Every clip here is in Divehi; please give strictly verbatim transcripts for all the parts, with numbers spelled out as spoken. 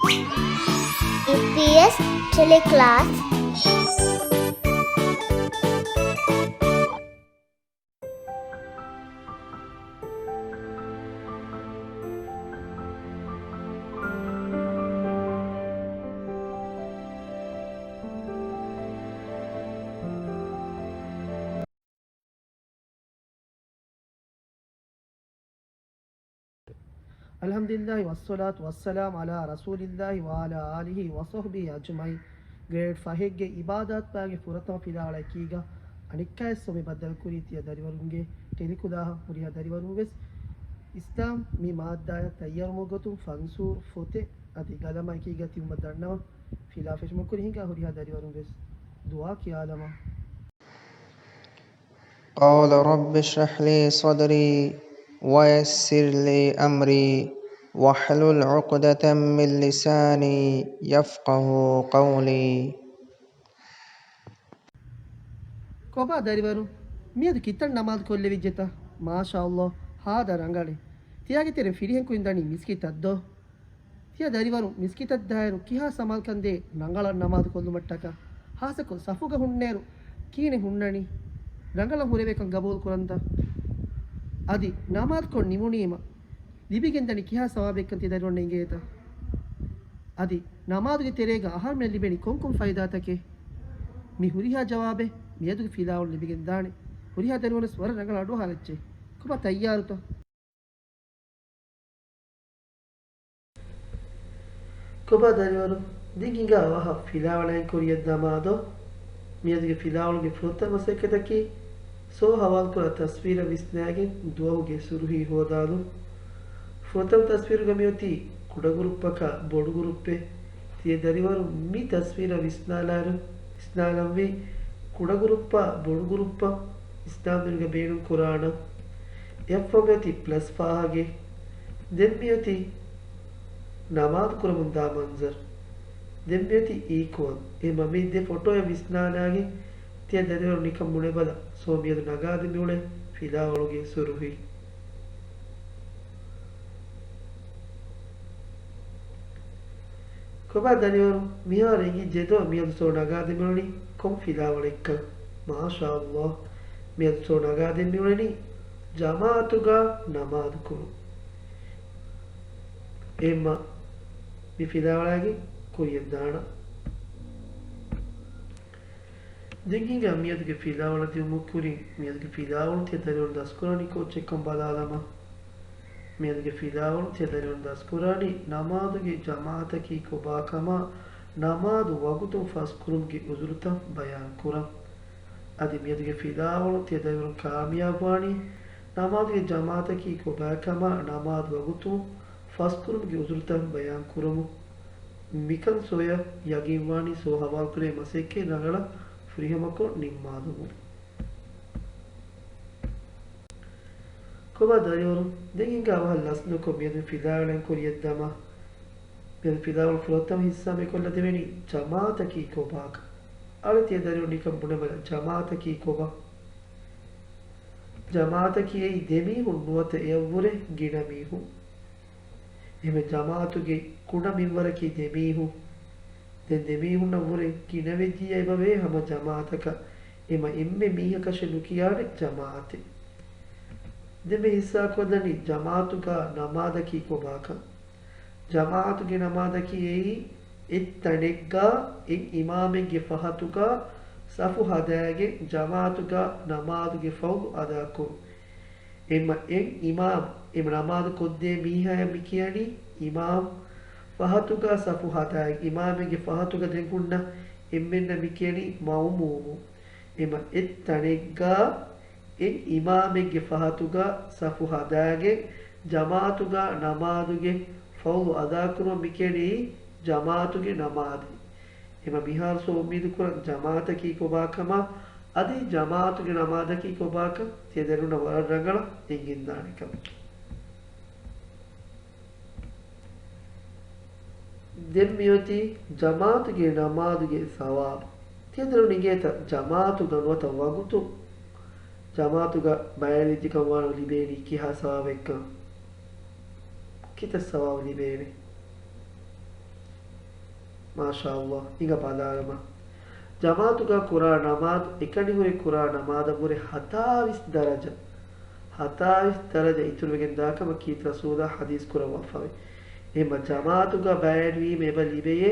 އީޕީއެސް ޓެލެކްލާސް. الحمد لله والصلاة والسلام على رسول الله وعلى آله وصحبه أجمعين. ގްރޭޑް ފަހެއްގެ އިބާދާތްބާގެ ފުރަތަމަ ފިލާވަޅަކީގަ އަނެއްކާވެސް އުމި ބައްދަލުކުރީ ތިޔަ ދަރިވަރުންގެ ޓެލިކުލާހަށް. ހުރިހާ ދަރިވަރުން ވެސް އިސްލާމް މި މާއްދާއަށް ތައްޔާރުވުމުގެ ގޮތުން ފަންސޫރު ފޮތެއް އަދި ގަލަމާ އެކީގަ ތިބުމަށް ދަންނަވަން. ފިލާ ފެށުމަށް ކުރި ހިނގާ ހުރިހާ ދަރިވަރުން ވެސް ދުޢާ ކިޔާލަމާ. قال رب اشرح لي صدري ويسر لي أمري واحلل عقدة من لساني يفقه قولي. ކޮބާ ދަރިވަރު، މިއަދު ކިތަން ނަމާދު ކޮށްލެވިއްޖެތަ؟ މާޝާ ﷲ، ހާދަ ރަނގަޅެއް. ތިޔާގެ ތެރެ ފިރިހެން ކުރިން ދަނީ މިސްކިތަށް ދޯ؟ ތިޔަ ދަރިވަރު މިސްކިތަށް ދާއިރު ކިހާ ސަމާލުކަން ދޭ ރަނގަޅަށް ނަމާދު ކޮށްލުމަށްޓަކާ؟ ހާއްސަކޮށް ސަފުގަ ހުންނައިރު ކިހިނެއް ހުންނަނީ؟ ރަނގަޅަށް ހުރެވޭކަން ގަބޫލު ކުރަންތަ؟ އަދި ނަމާދުކޮށް ނިމުނީމަ ލިބިގެންދަނީ ކިހާ ސަވާބެއްކަން ތި ދަރިވަރުންނަށް އިނގޭތަ؟ އަދި ނަމާދުގެ ތެރޭގަ އަހަރުމެން ލިބެނީ ކޮންކޮން ފައިދާތަކެއް؟ މި ހުރިހާ ޖަވާބެއް މިއަދުގެ ފިލާވަޅު ލިބިގެންދާނެ. ހުރިހާ ދަރިވަރުންވެސް ވަރަށް ރަނގަޅަށް އަޑުއަހާލައްޗޭ. ކޮބާ ތައްޔާރުތަ؟ ކޮބާ ދަރިވަރު، ދެން ހިނގާ އަވަހަށް ފިލާވަޅައިން ކުރިޔަށް ދަމާދޯ؟ މިއަދުގެ ފިލާވަޅުގެ ފުރަތަމަ މަސައްކަތަކީ ސޯ ހަވާލުކުރާ ތަސްވީރަށް ވިސްނާގެން ދުވަހުގެ ސުރުހީ ހޯދާލުން. ފުރަތަމަ ތަސްވީރުގަ މިއޮތީ ކުޑަ ގުރުއްޕަކާ ބޮޑު ގުރުއްޕެއް. ތިޔަ ދަރިވަރު މި ތަސްވީރަށް ވިސްނާލާއިރު، ވިސްނާލަންވީ ކުޑަ ގުރުއްޕާ ބޮޑު ގުރުއްޕަށް އިސްލާމްދީނުގަ ބޭނުން ކުރާނަން. އެއަށްފަހު މިއޮތީ ޕްލަސް ފާހަގެ. ދެން މިއޮތީ ނަމާދު ކުރަމުންދާ މަންޒަރު. ދެން މިއޮތީ އީކޯން. އެހެމަ މި ދެ ފޮޓޯއެއް ވިސްނާލާގެން ތިޔަ ދަރިވަރު ނިކަން ބުނެބަލަ، ސޯ މިއަދު ނަގާދެ މިއުޅެން ފިލާވަޅުގެ ސުރުހީ. ކޮބާ ދަރިވަރު، މިހާރު އެނގިއްޖެދޯ މިއަދު ސޯ ނަގާދެ މިއުޅެނީ ކޮން ފިލާވަޅެއްކަން؟ މާޝާ ﷲ، މިއަދު ސޯ ނަގާދެ މިއުޅެނީ ޖަމާޢަތުގަ ނަމާދު ކުރުން. އެހެމަ މި ފިލާވަޅާގެ ކުރިޔަށް ދާނަން. ދެން ހިނގާ މިއަދުގެ ފިލާވަޅަށް ދިއުމުގެ ކުރިން، މިއަދުގެ ފިލާވަޅު ތިޔަ ދަރިވަރުން ދަސްކުރާނީ ކޯއްޗެއްކަން ބަލާލަމާ. މިއަދުގެ ފިލާވަޅު ތިޔަ ދަރިވަރުން ދަސްކުރާނީ ނަމާދުގެ ޖަމާޢަތަކީ ކޮބާކަމާ، ނަމާދު ވަގުތުން ފަސްކުރުމުގެ ޢުޛުރުތައް ބަޔާންކުރަން. އަދި މިއަދުގެ ފިލާވަޅު ތިޔަ ދަރިވަރުން ކާމިޔާބުވާނީ ނަމާދުގެ ޖަމާޢަތަކީ ކޮބާކަމާ، ނަމާދު ވަގުތުން ފަސްކުރުމުގެ ޢުޛުރުތައް ބަޔާންކުރަމުން. މިކަން ސޯޔަށް ޔަގީންވާނީ ސޯ ހަވާލުކުރޭ މަސައްކަތް ރަނގަޅަށް ފުރިހަމަކޮށް ނިންމާލުމުން. ކޮބާ ދަރިވަރު، ދެން ހިނގާ އަވަހަށް ލަސްނުކޮށް މިއަދު ފިލާވަޅެއް ކުރިޔަށްދަމާ. މިއަދު ފިލާވަޅު ފުރަތަމަ ހިއްސާ މިކޮށްލަ ދެވެނީ ޖަމާޢަތަކީ ކޮބާކަން. އަޅެ ތިޔަ ދަރިވަރު ނިކަން ބުނެބަލަ، ޖަމާޢަތަކީ ކޮބާ؟ ޖަމާޢަތަކީ އެއީ ދެމީހުން ނުވަތަ އެއަށްވުރެ ގިނަ މީހުން. އެހެންވެ ޖަމާޢަތުގެ ކުޑަ މިންވަރަކީ ދެމީހުން. ދެން ދެމީހުންނަށްވުރެ ގިނަވެއްޖިއްޔާ އެބަވޭ ހަމަ ޖަމާޢަތަކަށް. އެމަ އެންމެ މީހަކަށެއް ނުކިޔާނެ ޖަމާޢަތެއް. ދެން މި ހިއްސާކޮށްލަނީ ޖަމާޢަތުގަ ނަމާދަކީ ކޮބާކަން. ޖަމާޢަތުގެ ނަމާދަކީ އެއީ އެއްތަނެއްގަ އެއް އިމާމެއްގެ ފަހަތުގަ ސަފު ހަދާގެން ޖަމާޢަތުގަ ނަމާދުގެ ފަރުޟު އަދާކުރުން. އެމަ އެއް އިމާމް، އެ ނަމާދު ކޮށްދޭ މީހާޔަށް މިކިޔަނީ އިމާމް. ފަހަތުގަ ސަފު ހަދާ އިމާމެއްގެ ފަހަތުގަ ދެން ހުންނަ އެންމެންނަށް މިކިޔަނީ މައުމޫމުން. އެމަ އެއްތަނެއްގަ އެއް އިމާމެއްގެ ފަހަތުގަ ސަފު ހަދާގެން ޖަމާޢަތުގަ ނަމާދުގެ ފަރުޟު އަދާކުރުމަށް މިކިޔަނީ ޖަމާޢަތުގެ ނަމާދެއް. އެމަ މިހާރު ސޯ އުއްމީދުކުރަން ޖަމާޢަތަކީ ކޮބާކަމާ، އަދި ޖަމާޢަތުގެ ނަމާދަކީ ކޮބާކަން ތިޔަ ދަރިވަރުންނަށް ވަރަށް ރަނގަޅަށް އެނގެންދާނެކަން. ދެން މިއޮތީ ޖަމާޢަތުގެ ނަމާދުގެ ސަވާބު. ތިޔަ ދަރިވަރުން އިނގޭތަ ޖަމާޢަތުގަ ނުވަތަ ވަގުތު ޖަމާޢަތުގަ ބައިވެރިވެއްޖެކަން ވާނަމަ ލިބޭނީ ކިހާ ސަވާބެއްކަން؟ ކިތައް ސަވާބު ލިބޭނެ؟ މާޝާﷲ، ހިނގަ ބަލާލަމާ. ޖަމާޢަތުގަ ކުރާ ނަމާދު އެކަނި ހުރެ ކުރާ ނަމާދަށްވުރެ ހަތާވީސް ދަރަޖަ، ހަތާވީސް ދަރަޖަ އިތުރުވެގެން ދާކަމަށް ކީރިތި ރަސޫލާ ޙަދީޘް ކުރައްވާފަވޭ. އެހެންމަ ޖަމާޢަތުގަ ބައިވެރިވީމަ އެބަ ލިބެޔޭ،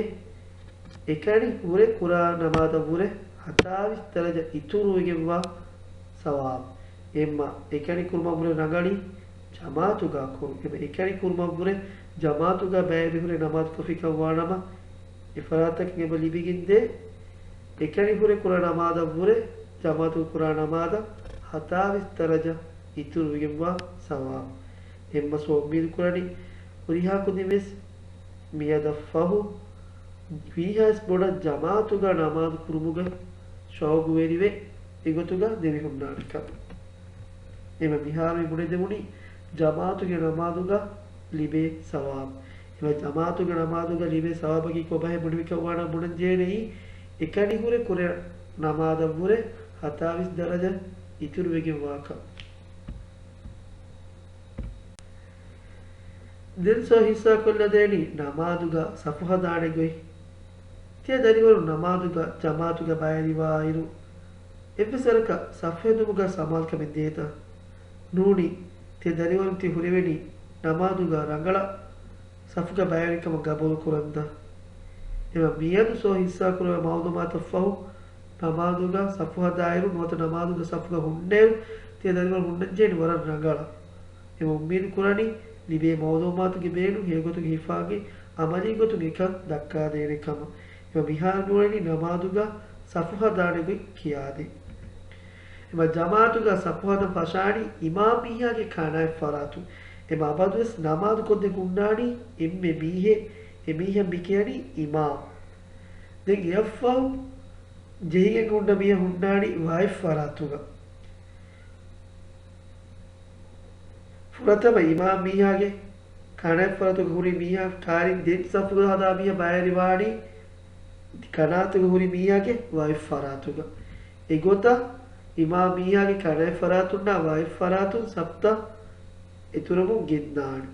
އެކަނި ހުރެ ކުރާ ނަމާދަށްވުރެ ހަތާވީސް ދަރަޖަ އިތުރުވެގެންވާ ސަވާބު. އެހެންމަ އެކަނި ކުރުމަށްވުރެ ރަނގަޅީ ޖަމާޢަތުގަ ކުރުން. އެހެންމަ އެކަނި ކުރުމަށްވުރެ ޖަމާޢަތުގަ ބައިވެރި ހުރެ ނަމާދު ކޮށްފިކަން ވާނަމަ، އެފަރާތަކަށް އެބަ ލިބިގެންދޭ، އެކަނި ހުރެ ކުރާ ނަމާދަށްވުރެ ޖަމާޢަތުގަ ކުރާ ނަމާދަށް ހަތާވީސް ދަރަޖަ އިތުރުވެގެންވާ ސަވާބު. އެހެންމަ ސޯ އުއްމީދު ކުރަނީ ހުރިހާ ކުދިންވެސް މިއަދަށްފަހު ވީހާވެސް ބޮޑަށް ޖަމާޢަތުގަ ނަމާދު ކުރުމުގަ ޝައުގުވެރިވެ، އެގޮތުގަ ދެމިހުންނާނެކަން. އެހެންމަ މިހާރު މި ބުނެދެވުނީ ޖަމާޢަތުގެ ނަމާދުގަ ލިބޭ ސަވާބު. އެހެންމަ ޖަމާޢަތުގެ ނަމާދުގަ ލިބޭ ސަވާބަކީ ކޮބާހޭ ބުނެވިކަން ވާނަމަ ބުނަންޖެހޭނެއީ، އެކަނި ހުރެ ކުރާ ނަމާދަށްވުރެ ހަތާވީސް ދަރަޖަ އިތުރުވެގެންވާކަން. ދެން ސޯ ހިއްސާކޮށްލަދޭނީ ނަމާދުގަ ސަފު ހަދާނެ ގޮތް. ތިޔަ ދަރިވަރުން ނަމާދުގަ ޖަމާޢަތުގަ ބައިވެރިވާއިރު، އެއްވެސް ވަރަކަށް ސަފު ހެދުމުގަ ސަމާލުކަމެއް ދޭތަ؟ ނޫނީ، ތިޔަ ދަރިވަރުން ތި ހުރެވެނީ ނަމާދުގަ ރަނގަޅަށް ސަފުގަ ބައިވެރިކަމަށް ގަބޫލު ކުރަންތަ؟ އެހެންމަ މިއަދު ސޯ ހިއްސާކުރެވޭ މައުލޫމާތަށްފަހު، ނަމާދުގަ ސަފު ހަދާއިރު ނުވަތަ ނަމާދުގަ ސަފުގަ ހުންނައިރު ތިޔަ ދަރިވަރުން ހުންނަންޖެހެނީ ވަރަށް ރަނގަޅަށް. އެހެންމަ އުއްމީދު ކުރަނީ ލިބޭ މައުލޫމާތުގެ ބޭނުން ހެޔޮގޮތުގެ ހިފާގެން އަމަލީ ގޮތުން އެކަން ދައްކާދޭނެ ކަމަށް. އެހެންމަ މިހާރު މިއުޅެނީ ނަމާދުގަ ސަފު ހަދާނެ ގޮތް ކިޔާދޭން. އެހެންމަ ޖަމާޢަތުގަ ސަފު ހަދަން ފަށާނީ އިމާމް މީހާގެ ކަނާތް ފަރާތުން. އެހެންމަ އަބަދުވެސް ނަމާދު ކޮށްދޭން ހުންނާނީ އެންމެ މީހެއް، އެ މީހަށް މި ކިޔަނީ އިމާމް. ދެން އެއަށްފަހު ޖެހިގެން ހުންނަ މީހާ ހުންނާނީ ވާތް ފަރާތުގަ. ފުރަތަމަ އިމާމް މީހާގެ ކަނާތް ފަރާތުގަ ހުރި މީހާ ކާރިން ދެން ސަފުގަ ހަދާ މީހާ ބައިވެރިވާނީ ކަނާތުގަ ހުރި މީހާގެ ވާތް ފަރާތުގަ. އެގޮތަށް އިމާމް މީހާގެ ކަނާތް ފަރާތުންނާ ވާތް ފަރާތުން ސަފުތައް އިތުރަމުން ގެންދާނެ.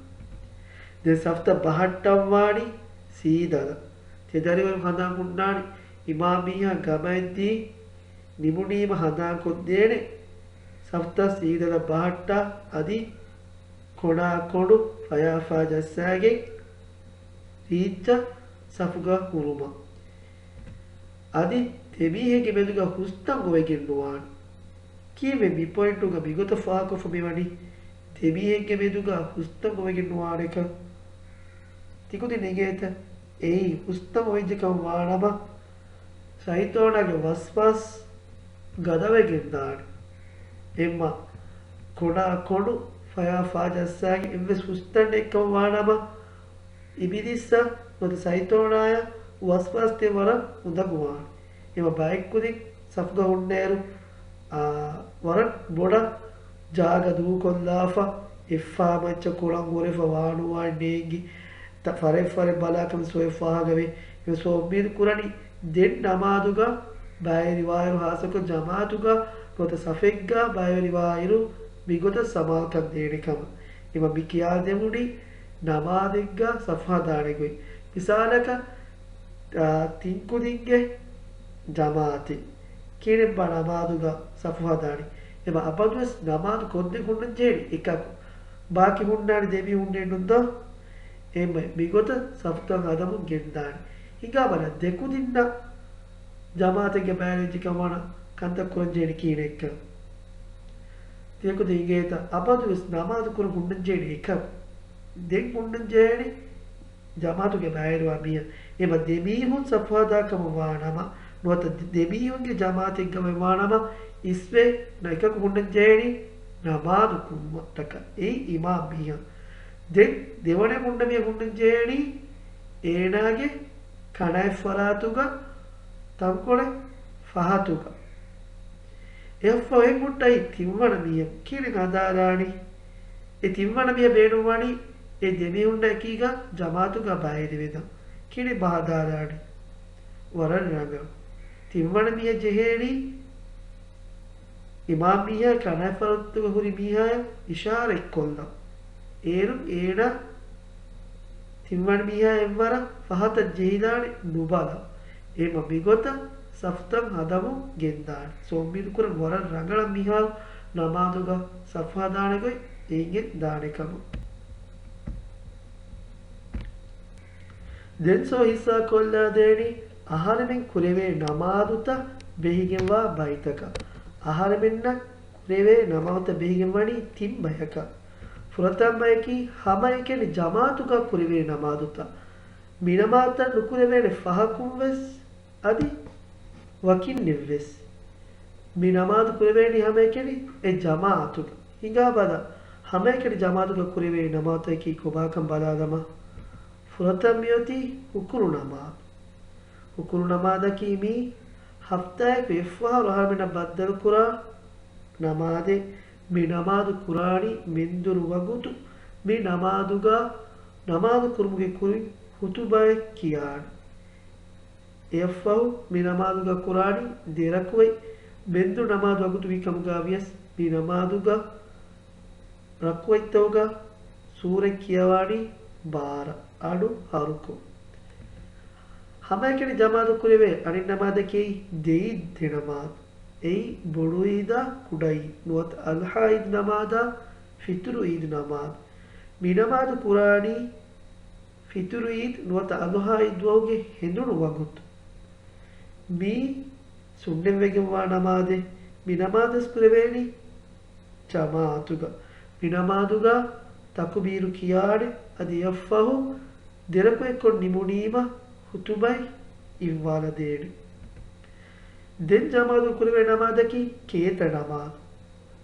ދެން ސަފުތައް ބަހައްޓަންވާނީ ސީދަލަށް. ތިޔަ ދަރިވަރުން ހަނދާން ހުންނާނީ އިމާމް މީހާ ގަމައަށްދީ ނިމުނީމަ ހަނދާންކޮށްދޭނެ ސަފުތައް ސީދަލަށް ބަހައްޓާ އަދި ކޮނާ ކޮނޑު ފަޔާ ފާ ޖައްސާގެން ރީއްޗަށް ސަފުގަ ހުރުމަށް. އަދި ދެމީހެއްގެ މެދުގަ ހުސްތަން އޮވެގެން ނުވާނެ. ކީއްވެ މި ޕޮއިންޓުގަ މިގޮތަށް ފާހަގަކޮށްފަ މިވަނީ ދެމީހެއްގެ މެދުގަ ހުސްތަން އޮވެގެން ނުވާނެކަން؟ ތިކުދިން އެނގޭތަ؟ އެއީ ހުސްތަން އޮވެއްޖެކަން ވާނަމަ، ޝައިޠާނާގެ ވަސްވާސް ގަދަވެގެން ދާނެ. އެހެންމަ ކޮނާ ކޮނޑު ފަޔާ ފާ ޖައްސާގެން އެއްވެސް ހުސްތަނެއް ކަމަށް ވާނަމަ، އިބިލީސަށް ނުވަތަ ޝައިޠާނާޔަށް ވަސްވާސް ދޭން ވަރަށް އުނދަގޫވާނެ. އެހެންމަ ބައެއްކުދިން ސަފުގަ ހުންނައިރު، އާ، ވަރަށް ބޮޑަށް ޖާގަ ދޫކޮށްލާފަ، އެއްފާ މައްޗަށް ކޮޅަށް ހުރެފަ ވާނުވާ ނޭނގި، ތަ-، ފަރެއް ފަރެއް ބަލާކަމެއް ސޮއެ ފާހަގަވޭ. އެ ސޯ އުއްމީދު ކުރަނީ ދެން ނަމާދުގަ ބައިވެރިވާއިރު، ހާއްސަކޮށް ޖަމާޢަތުގަ ނުވަތަ ސަފެއްގަ ބައިވެރިވާއިރު މިގޮތަށް ސަމާލުކަން ދޭނެ ކަމަށް. އެމަ މި ކިޔާދެވުނީ ނަމާދެއްގަ ސަފު ހަދާނެ ގޮތް. މިސާލަކަށް، އާ، ތިން ކުދިންގެ ޖަމާޢަތެއް ކިހިނެއްބާ ނަމާދުގަ ސަފު ހަދާނީ؟ އެމަ އަބަދުވެސް ނަމާދު ކޮށްދޭން ހުންނަން ޖެހޭނީ އެކަކު. ބާކީ ހުންނާނީ ދެމީހުންނޭ ނުންދޯ؟ އެމަ މިގޮތަށް ސަފުތައް ހަދަމުން ގެންދާނެ. ހިނގާބަލަ ދެކުދިންނަށް ޖަމާޢަތެއްގަ ބައިވެރިވެއްޖެކަން ވާނަ ކަންތައް ކުރަން ޖެހޭނީ ކިހިނެއްކަން. ތިޔަކުދިން އިނގޭތަ؟ އަބަދުވެސް ނަމާދު ކުރަން ހުންނަން ޖެހޭނީ އެކަކު. ދެން ހުންނަން ޖެހޭނީ ޖަމާޢަތުގަ ބައިވެރިވާ މީހާ. އެމަ ދެމީހުން ސަފު ހަދާ ކަމަށް ވާނަމަ، ނުވަތަ ދެ-، ދެމީހުންގެ ޖަމާޢަތެއްގަ ވާނަމަ، އިސްވެ ނައިކަކު ހުންނަން ޖެހޭނީ ނަމާދު ކުރުމަށްޓަކަ. އެއީ އިމާމް މީހާ. ދެން ދެވަނަ ހުންނަ މީހާ ހުންނަން ޖެހޭނީ އޭނާގެ ކަނާތް ފަރާތުގަ ތަންކޮޅެއް ފަހަތުގަ. އެއަށްފަހު އެން ހުއްޓައި ތިންވަނަ މީހަކު ކިހިނެއް ހަދާލާނީ؟ އެ ތިންވަނަ މީހާ ބޭނުންވަނީ އެ ދެމީހުންނާ އެކީގަ ޖަމާޢަތުގަ ބައިވެރިވެދާން. ކިހިނެއްބާ ހަދާލާނީ؟ ވަރަށް ރަނގަޅު. ތިންވަނަ މީހާ ޖެހޭނީ އިމާމް މީހާ ކަނާތް ފަރާތުގަ ހުރި މީހާޔަށް އިޝާރަތްކޮށްލަން. އޭރުން އޭނާ ތިންވަނަ މީހާ އެއްވަރަށް ފަހަތަށް ޖެހިދާނެ ނުބަލާ. އެހެންމަ މިގޮތަށް ސަފުތައް ހަދަމުން ގެންދާނެ. ސޯ އުއްމީދު ކުރަން ވަރަށް ރަނގަޅަށް މިހާރު ނަމާދުގަ ސަފު ހަދާނެ ގޮތް އެނގެން ދާނެ ކަމަށް. ދެން ސޯ ހިއްސާ ކޮށްލާދޭނީ އަހަރެމެން ކުރެވޭ ނަމާދުތައް ބެހިގެންވާ ބައިތަކަށް. އަހަރެމެންނަށް ކުރެވޭ ނަމާދުތައް ބެހިގެން ވަނީ ތިން ބަޔަކަށް. ފުރަތަމަ ބަޔަކީ ހަމައެކަނި ޖަމާޢަތުގަ ކުރެވޭ ނަމާދުތައް. މި ނަމާދުތައް ނުކުރެވޭނެ ފަހަކުން ވެސް އަދި ވަކިންނެއް ވެސް. މި ނަމާދު ކުރެވޭނީ ހަމައެކަނި އެ ޖަމާޢަތުގަ. ހިނގާބަލަ، ހަމައެކަނި ޖަމާޢަތުގަ ކުރެވޭ ނަމާދުތަކަކީ ކޮބާކަން ބަލާލަމާ. ފުރަތަމަ މިއޮތީ ހުކުރު ނަމާދު. ހުކުރު ނަމާދަކީ މީ ހަފްތާއަކު އެއްފަހަރު އަހަރުމެންނަށް ބައްދަލުކުރާ ނަމާދެއް. މި ނަމާދު ކުރާނީ މެންދުރު ވަގުތު. މި ނަމާދުގަ ނަމާދު ކުރުމުގެ ކުރިން ޚުތުބައެއް ކިޔާނެ. އެއަށްފަހު މި ނަމާދުގަ ކުރާނީ ދެ ރަކުޢަތް. މެންދުރު ނަމާދު ވަގުތު ވީ ކަމުގަ ވިޔަސް މި ނަމާދުގަ ރަކުޢަތްތަކުގަ ސޫރަތް ކިޔަވާނީ ބާރަ އަޑު ހަރުކޮށް. ހަމައެކަނި ޖަމާޢަތު ކުރެވޭ އަނެއް ނަމާދަކީ ދެ އީދު ދެ ނަމާދު. އެއީ ބޮޑު އީދާ ކުޑަ އީދު ނުވަތަ އަޟްޙާ އީދު ނަމާދާ ފިޠުރު އީދު ނަމާދު. މި ނަމާދު ކުރާނީ ފިޠުރު އީދު ނުވަތަ އަޟްޙާ އީދު ދުވަހުގެ ހެނދުނު ވަގުތު. މީ ސުންނަތްވެގެންވާ ނަމާދެއް. މި ނަމާދުވެސް ކުރެވޭނީ ޖަމާޢަތުގަ. މި ނަމާދުގަ ތަކުބީރު ކިޔާނެ. އަދި އެއަށްފަހު ދެ ރަކުޢަތްކޮށް ނިމުނީމަ ޚުތުބައެއް އިއްވާލަދޭނެ. ދެން ޖަމާޢަތު ކުރެވޭ ނަމާދަކީ ކޭތަ ނަމާދު.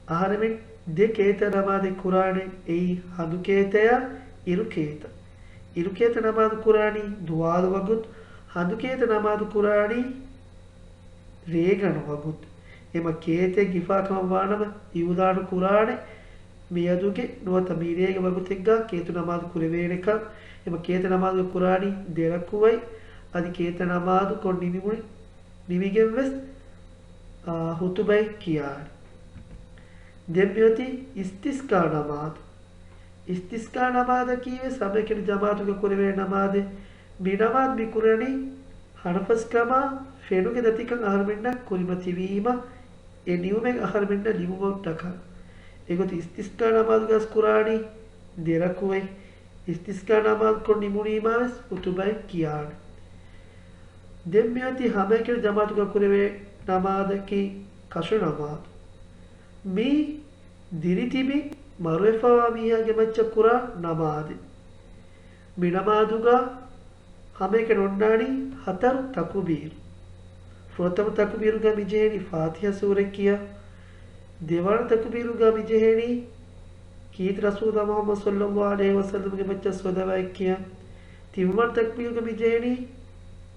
އަހަރެމެން ދެ ކޭތަ ނަމާދެއް ކުރާނެ، އެއީ ހަނދު ކޭތަޔާ އިރު ކޭތަ. އިރު ކޭތަ ނަމާދު ކުރާނީ ދުވާލު ވަގުތު، ހަނދު ކޭތަ ނަމާދު ކުރާނީ ރޭގަނޑު ވަގުތު. އެމަ ކޭތައް ހިފާ ކަމަށް ވާނަމަ އިޢުލާނު ކުރާނެ މިއަދުގެ ނުވަތަ މިރޭގެ ވަގުތެއްގަ ކޭތު ނަމާދު ކުރެވޭނެކަން. އެމަ ކޭތަ ނަމާދު ކުރާނީ ދެ ރަކުޢަތް. އަދި ކޭތަ ނަމާދު ކޮށް ނިމި-، ނިމިގެން ވެސް، އާ، ޚުތުބައެއް ކިޔާނެ. ދެން މިއޮތީ އިސްތިސްޤާ ނަމާދު. އިސްތިސްޤާ ނަމާދަކީ ވެސް ހަމައެކަނި ޖަމާޢަތުގަ ކުރެވޭ ނަމާދެއް. މި ނަމާދު މި ކުރަނީ ހަނަފަސްކަމާ ފެނުގެ ދަތިކަން އަހަރުމެންނަށް ކުރިމަތިވީމަ، އެ ނިމުމެއް އަހަރުމެންނަށް ލިބުމަށްޓަކާ. އެގޮތުން އިސްތިސްޤާ ނަމާދުގަސް ކުރާނީ ދެ ރަކުޢަތް. އިސްތިސްޤާ ނަމާދު ކޮށް ނިމުނީމާވެސް ޚުތުބައެއް ކިޔާނެ. ދެން މިއޮތީ ހަމައެކަނި ޖަމާޢަތުގަ ކުރެވޭ ނަމާދަކީ ކަށު ނަމާދު. މީ ދިރިތިބި މަރުވެފަވާ މީހާގެ މައްޗަށް ކުރާ ނަމާދެއް. މި ނަމާދުގަ ހަމައެކަނި އޮންނާނީ ހަތަރު ތަކުބީރު. ފުރަތަމަ ތަކުބީރުގަ މިޖެހޭނީ ފާތިޙަ ސޫރަ ކިޔަން. ދެވަނަ ތަކުބީރުގަ މިޖެހޭނީ ކީރިތި ރަސޫލާ މުޙައްމަދު ޞައްލައްލާހު ޢަލައިހި ވަސައްލަމްގެ މައްޗަށް ޞަލަވާތް ކިޔަން. ތިންވަނަ ތަކުބީރުގަ މިޖެހޭނީ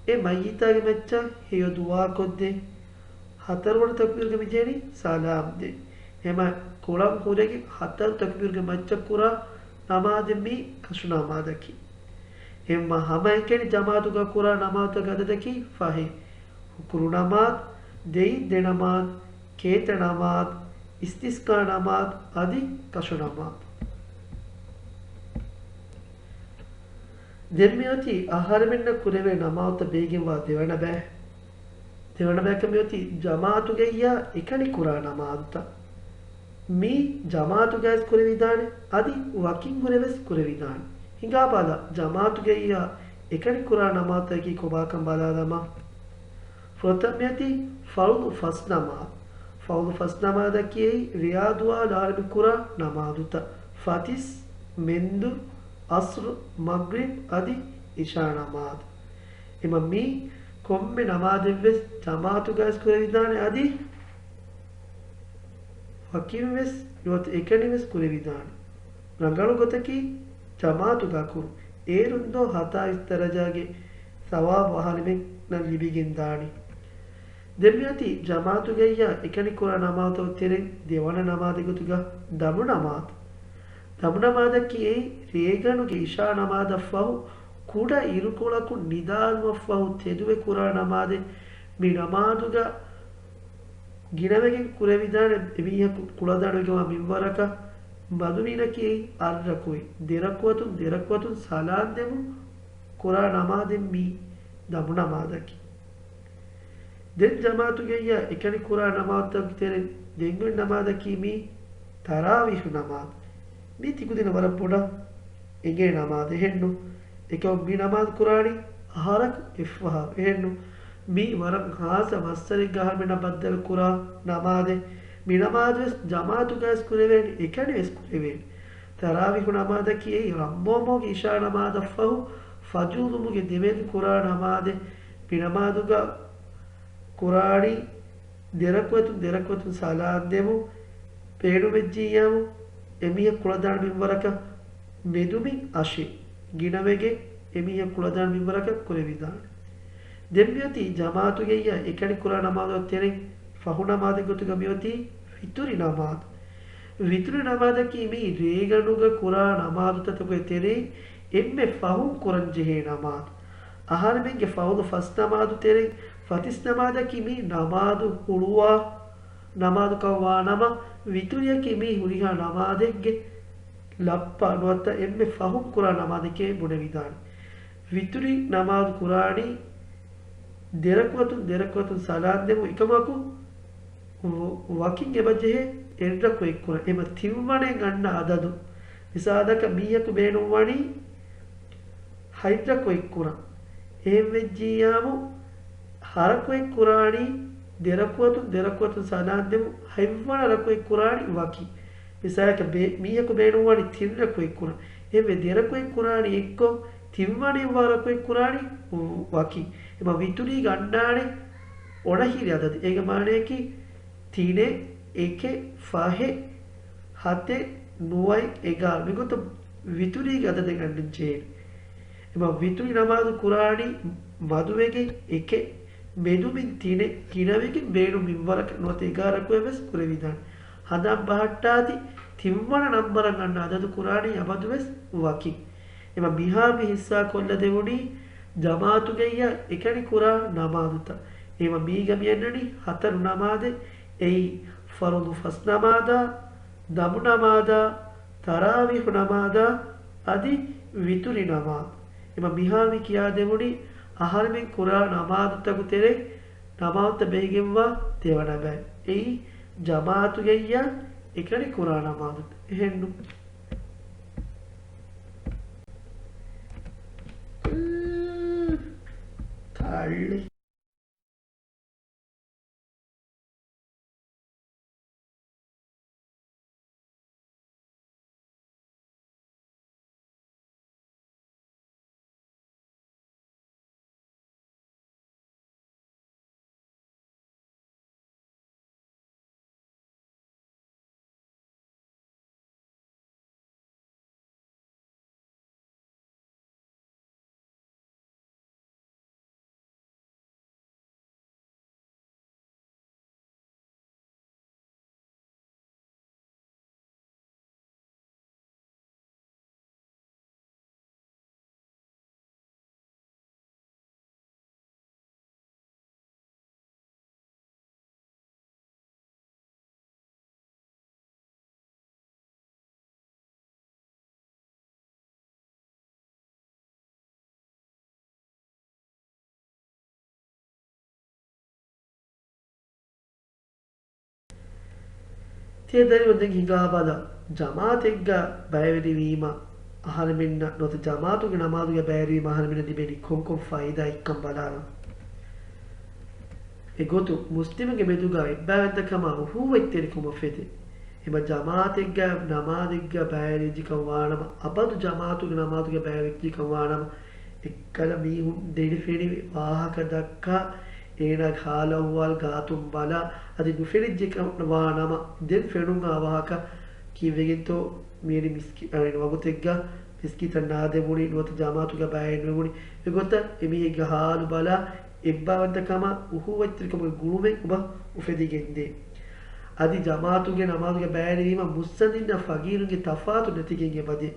އެ މައްޔިތާގެ މައްޗަށް ހެޔޮ ދުޢާ ކޮށްދޭ. ހަތަރުވަނަ ތަކުބީރުގަ މިޖެހޭނީ ސަލާމް ދޭ. އެމަ ކޮޅަށް ހުރެގެން ހަތަރު ތަކުބީރުގެ މައްޗަށް ކުރާ ނަމާދެއް މީ ކަށު ނަމާދަކީ. އެމަ ހަމައެކަނި ޖަމާޢަތުގަ ކުރާ ނަމާދުތަކުގެ ޢަދަދަކީ ފަހެއް. ހުކުރު ނަމާދު، ދެއިން ދެ ނަމާދު، ކޭތަ ނަމާދު، އިސްތިސްޤާ ނަމާދު އަދި ކަށު ނަމާދު. ދެން މިއޮތީ އަހަރެމެންނަށް ކުރެވޭ ނަމާދުތައް ބެހިގެންވާ ދެވަނަ ބައެއް. ދެވަނަ ބަޔަކަށް މިއޮތީ ޖަމާޢަތުގައްޔާ އެކަނި ކުރާ ނަމާދުތައް. މީ ޖަމާޢަތުގައިވެސް ކުރެވިދާނެ، އަދި ވަކިން ހުރެވެސް ކުރެވިދާނެ. ހިނގާބަލަ، ޖަމާޢަތުގައްޔާ އެކަނި ކުރާ ނަމާދުތަކަކީ ކޮބާކަން ބަލާލަމާ. ފުރަތަމަ މިއޮތީ ފަރުޟު ފަސް ނަމާދު. ފަރުޟު ފަސް ނަމާދަކީ އެއީ ރެޔާ ދުވާލު އަހަރެމެން ކުރާ ނަމާދުތައް. ފަތިސް، މެންދުރު، ޢަޞްރު، މަޣްރިބް އަދި ޢިޝާ ނަމާދު. އެމަ މީ ކޮންމެ ނަމާދެއްވެސް ޖަމާޢަތުގައިވެސް ކުރެވިދާނެ އަދި ވަކިންވެސް ނުވަތަ އެކަނިވެސް ކުރެވިދާނެ. ރަނގަޅު ގޮތަކީ ޖަމާޢަތުގަ ކުރުން. އޭރުން ދޯ ހަތާއިސް ދަރަޖާގެ ސަވާބު އަހަރެމެންނަށް ލިބިގެންދާނީ. ދެން މިއޮތީ ޖަމާޢަތުގައްޔާ އެކަނި ކުރާ ނަމާދުތައް ތެރެއިން ދެވަނަ ނަމާދެއް ގޮތުގަ ދަމު ނަމާދު. ދަމު ނަމާދަކީ އެއީ ރޭގަނޑުގެ ޢިޝާ ނަމާދަށްފަހު ކުޑަ އިރުކޮޅަކުން ނިދާލުމަށްފަހު ތެދުވެ ކުރާ ނަމާދެއް. މި ނަމާދުގަ ގިނަވެގެން ކުރެވިދާނެ އެމީހަކު ކުޅަދާނަވެގެންވާ މިންވަރަކަށް މަދުމީނަކީ އަށް ރަކުޢަތް، ދެ ރަކުޢަތުން ދެ ރަކުޢަތުން ސަލާން ދެމުން ކުރާ ނަމާދެއް މީ ދަމު ނަމާދަކީ. ދެން ޖަމާޢަތުގައްޔާ އެކަނި ކުރާ ނަމާދުތަކުގެ ތެރެއިން ދެން އޮތް ނަމާދަކީ މީ ތަރާވީޙު ނަމާދު. މީ ތިކުދިންނަށް ވަރަށް ބޮޑަށް އެނގޭ ނަމާދެއް އެހެންނު. އެކަމަކު މި ނަމާދު ކުރާނީ އަހަރަކު އެއްފަހަރު. އެހެންނު މީ ވަރަށް ޚާއްޞަ މައްސަލައެއްގަ އަހަރުމެންނަށް ބައްދަލު ކުރާ ނަމާދެއް. މި ނަމާދު ވެސް ޖަމާޢަތުގަ ވެސް ކުރެވޭނެ، އެކަނި ވެސް ކުރެވޭނެ. ތަރާވީޙު ނަމާދަކީ އެއީ ރަންމޯމަހުގެ އިޝާ ނަމާދަށްފަހު ފަޖުރު ދުމުގެ ދެމެދު ކުރާ ނަމާދެއް. މި ނަމާދުގަ ކުރާނީ ދެ ރަކުޢަތުން ދެ ރަކުޢަތުން ސަލާން ދެމުން ބޭނުމެއްޖިއްޔާމު، އެމީހަކު ކުޅަދާނަ މިންވަރަކަށް މެދުމިން އަށެއް ގިނަވެގެން، އެމީހަކު ކުޅަދާނަ މިންވަރަކަށް ކުރެވިދާނެ. ދެން މިއޮތީ ޖަމާޢަތުގައްޔާ އެކަނި ކުރާ ނަމާދުތައް ތެރެއިން ފަހު ނަމާދެއް ގޮތުގަ މިއޮތީ ވިތުރި ނަމާދު. ވިތުރި ނަމާދަކީ މީ ރޭގަނޑުގަ ކުރާ ނަމާދުތަކުގެ ތެރެއިން އެންމެ ފަހުން ކުރަންޖެހޭ ނަމާދު. އަހަރެމެންގެ ފަރުޟު ފަސް ނަމާދު ތެރެއިން ފަތިސް ނަމާދަކީ މީ ނަމާދު ހުޅުވާ ނަމާދުކަން ވާނަމަ، ވިތުރިއަކީ މީ ހުރިހާ ނަމާދެއްގެ ލައްޕަ ނުވަތަ އެންމެ ފަހުން ކުރާ ނަމާދެކޭ ބުނެވިދާނެ. ވިތުރި ނަމާދު ކުރާނީ ދެ ރަކުޢަތުން ދެ ރަކުޢަތުން ސަލާން ދެމުން އެކަމަކު، ވަ-، ވަކިން އެބަޖެހޭ އެއް ރަކުޢަތް ކުރަން. އެމަ ތިންވަނައިން އަންނަ އަދަދު. މިސާލަކަށް މީހަކު ބޭނުންވަނީ ހަތް ރަކުޢަތް ކުރަން. އެހެން ވެއްޖިއްޔާމު، ހަ ރަކުޢަތް ކުރާނީ ދެ ރަކުޢަތުން ދެ ރަކުޢަތުން ސަލާން ދެމުން ހަތްވަނަ ރަކުޢަތް ކުރާނީ ވަކިން. މިސާލަކަށް ބޭ-، މީހަކު ބޭނުންވަނީ ތިން ރަކުޢަތް ކުރަން. އެހެންވެ، ދެ ރަކުޢަތް ކުރާނީ އެއްކޮށް، ތިންވަނައިން ވާ ރަކުޢަތް ކުރާނީ ވަކިން. އެމަ ވިތުރީގަ އަންނާނެ އޮނަހިރި އަދަދެއް. އޭގެ މާނަޔަކީ، ތިނެއް، އެކެއް، ފަހެއް، ހަތެއް، ނުވައެއް، އެގާރަ. މިގޮތަށް ވިތުރީގެ އަދަދެއް އަންނަން ޖެހޭނެ. އެމަ ވިތުރި ނަމާދު ކުރާނީ މަދުވެގެން އެކެއް، މެދުމިން ތިނެއް، ގިނަވެގެން ބޭނުން މިންވަރަކަށް ނުވަތަ އެގާރަ ރަކުޢަތް ވެސް ކުރެވިދާނެ. ހަނދާން ބަހައްޓާތި، ތިންވަނަ ނަންބަރަށް އަންނަ އަދަދު ކުރާނީ އަބަދު ވެސް ވަކިން. އެމަ މިހާ މި ހިއްސާ ކޮށްލަދެވުނީ ޖަމާޢަތުގައްޔާ އެކަނި ކުރާ ނަމާދުތައް. އެމަ މީގަ މި އަންނަނީ ހަތަރު ނަމާދެއް. އެއީ ފަރުޟު ފަސް ނަމާދާ، ދަމު ނަމާދާ، ތަރާވީޙު ނަމާދާ، އަދި ވިތުރި ނަމާދު. އެމަ މިހާ މި ކިޔާދެވުނީ އަހަރެމެން ކުރާ ނަމާދުތަކު ތެރެއިން ނަމާދުތައް ބެހިގެންވާ ދެވަނަ ބައި. އެއީ ޖަމާޢަތުގައްޔާ އެކަނި ކުރާ ނަމާދުތައް. އެހެންނު. ތައްލި. ތިޔަ ދަރިވަރު ދެން ހިނގާބަލަ، ޖަމާޢަތެއްގަ ބައިވެރިވީމަ އަހަރެމެންނަށް ނުވަތަ ޖަމާޢަތުގެ ނަމާދުގަ ބައިވެރިވީމަ އަހަރެމެންނަށް ލިބޭނީ ކޮންކޮން ފައިދާއެއްކަން ބަލާލަން. އެގޮތުން މުސްލިމުންގެ މެދުގަ އެއްބައިވަންތަކަމާ އުހޫވަތްތެރިކަމަށް ފެދޭ. އެމަ ޖަމާޢަތެއްގަ ނަމާދެއްގަ ބައިވެރިވެއްޖެކަން ވާނަމަ، އަބަދު ޖަމާޢަތުގެ ނަމާދުގަ ބައިވެއްޖެކަން ވާނަމަ، އެއްކަލަ މީހުން ދެނެފެނިވި ވާހަކަ ދައްކާ، އޭނާގެ ހާލު އަހުވާލު ގާތުން ބަލާ، އަދި ނުފެނިއްޖެކަން ވާނަމަ، ދެން ފެނުން އާ ވާހަކަ ކީއްވެގެންތޯ މިއަދި މިސްކި-، އަނެއް ވަގުތެއްގަ މިސްކިތަށް ނާދެވުނީ ނުވަތަ ޖަމާޢަތުގަ ބައިވެރިނުވެވުނީ. އެގޮތަށް އެމީހެއްގެ ހާލު ބަލާ، އެއްބައިވަންތަކަމާ އުހޫވަތްތެރިކަމުގެ ގުޅުމެއް އެބަ އުފެދިގެންދޭ. އަދި ޖަމާޢަތުގެ ނަމާދުގަ ބައިވެރިވީމަ މުއްސަނދިންނާ ފަގީރުންގެ ތަފާތު ނެތިގެން އެބަދޭ.